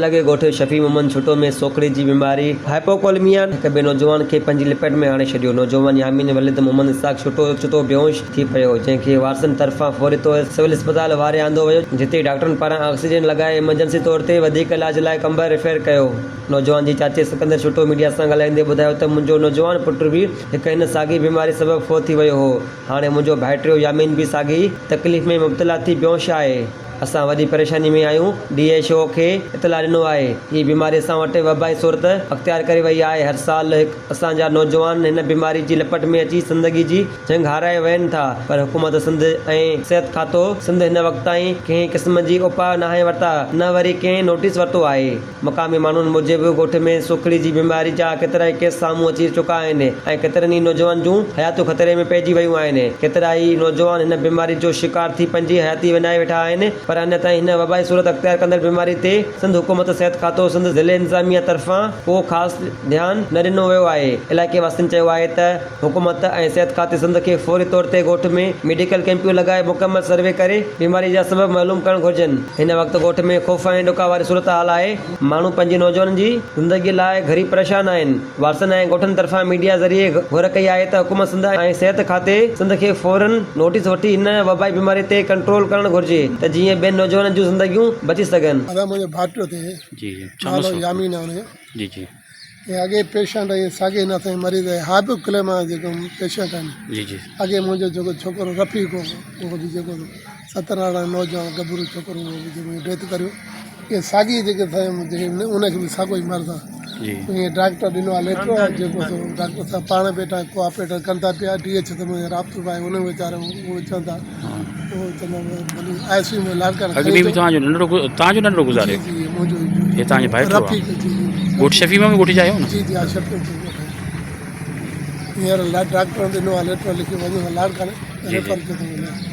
لڳي ڳوٺ شفيع محمد ڇٽو ۾ سوڪڙي جي بيماري هائپوڪولميا هڪ ٻئي نوجوان کي پنهنجي لپيٽ ۾ آڻي ڇڏيو. نوجوان يامين ولد محمد اسحاق ڇٽو اوچتو بيهوش ٿي پيو، جنهن کي وارثن طرفان فوري طور سول اسپتال واري آندو ويو، جتي ڊاڪٽرن پاران آڪسيجن لڳائي ايمرجنسي طور تي وڌيڪ علاج لاء قمبر ريفر ڪيو. نوجوان جي چاچي سڪندر ڇٽو ميڊيا سان ڳالهائيندي ٻڌايو ته منهنجو نوجوان پٽ به هڪ هن ساڳي بيماري سبب فوت ٿي ويو هو، هاڻي منهنجو ڀائٽيو يامين به ساڳي تڪليف ۾ مبتلا ٿي بيهوش آهي. اسان وڏي پريشاني ۾ آهيون، ڊي ايڇ او کي اطلاع ڏنو آهي، هي بيماري اسان وٽ وبائي صورت اختيار ڪري وئي آهي، هر سال هڪ اسان جا نوجوان هن بيماري جي لپٽ ۾ اچي زندگي جي جنگ هارائي ويهن ٿا پر حڪومت سنڌ ۽ صحت کاتو سنڌ هن وقت تائين ڪنهن قسم جي اپاء ناهي ورتا نه وري ڪنهن نوٽيس ورتو آهي. مقامي ماڻهن موجب ڳوٺ ۾ سوڪهڙي جي بيماري جا ڪيترائي ڪيس سامهون اچي چڪا آهن ۽ ڪيترن ئي نوجوانن جون حياتيون خطري ۾ پئجي ويون آهن، ڪيترائي نوجوان هن بيماري جو شڪار ٿي پنهنجي حياتي وڃائي ويٺا آهن پر اڃا تائين هن وبائي صورت اختيار ڪندڙ بيماري تي سنڌ حڪومت صحت کاتو سنڌ ضلعي انتظاميا طرفان ڪو خاص ڌيان نه ڏنو ويو آهي، علائقي واسين چيو آهي ته. حڪومت ۽ صحت کاتي سنڌ کي فوري طور تي ڳوٺ ۾ ميڊيڪل ڪئمپيون لڳائي مڪمل سروي ڪري بيماري جا سبب معلوم ڪرڻ گهرجن. هن وقت ڳوٺ ۾ خوف ۽ ڏڪا واري صورتحال آهي، ماڻهو پنهنجي نوجوانن جي زندگي لاء گهري پريشان آهن. وارثن ۽ ڳوٺن طرفان ميڊيا ذريعي گهر ڪئي آهي ته حڪومت سنڌ ۽ صحت کاتي سنڌ کي فورن نوٽيس وٺي هن وبائي بيماري تي ڪنٽرول ڪرڻ گهرجي ته جيئن ٻين نوجوانن جون زندگيون بچي سگهن. ادا منهنجو ڀائٽيو ٿئي نالو يامين آهي ان جو. جي جي. ۽ اڳي پيشنٽ ۽ ساڳي هن اسان جي مريض ۽ هائپو ڪليما جيڪو پيشنٽ آهن جي جي اڳي منهنجو جيڪو ڇوڪرو رفيق هو اهو به جيڪو ستر ارڙهن نوجوان ڳڀرو ڇوڪرو اهو به جيڪو ڊيٿ ڪريو اهي ساڳي جيڪي ان کي به ساڳو ئي مرض آهي جي ائين ڊاڪٽر ڏنو آهي ليٽر جيڪو سو ڊاڪٽر صاحب پاڻ ويٺا ڪوآپريٽ ڪن ٿا پيا ڊي ايڇ تي منهنجو رابطو به آهي ان ويچارو اهو چون ٿا اهو چوندا ڀلي آء سي يو ۾ لاڙڪاڻي اڳ ۾ به توهان جو ننڍڙو توهان جو ننڍڙو گذاريو جي جي منهنجو هي توهان جو ڀائٽو رفيق جي جي ڳوٺ شفيع محمد ڳوٺ جا آهيو نه جي جي ها شفيع محمد ڳوٺ هينئر ڊاڪٽر ڏنو آهي ليٽر لکي وڃو لاڙڪاڻي ريفر ڪيو اٿئون.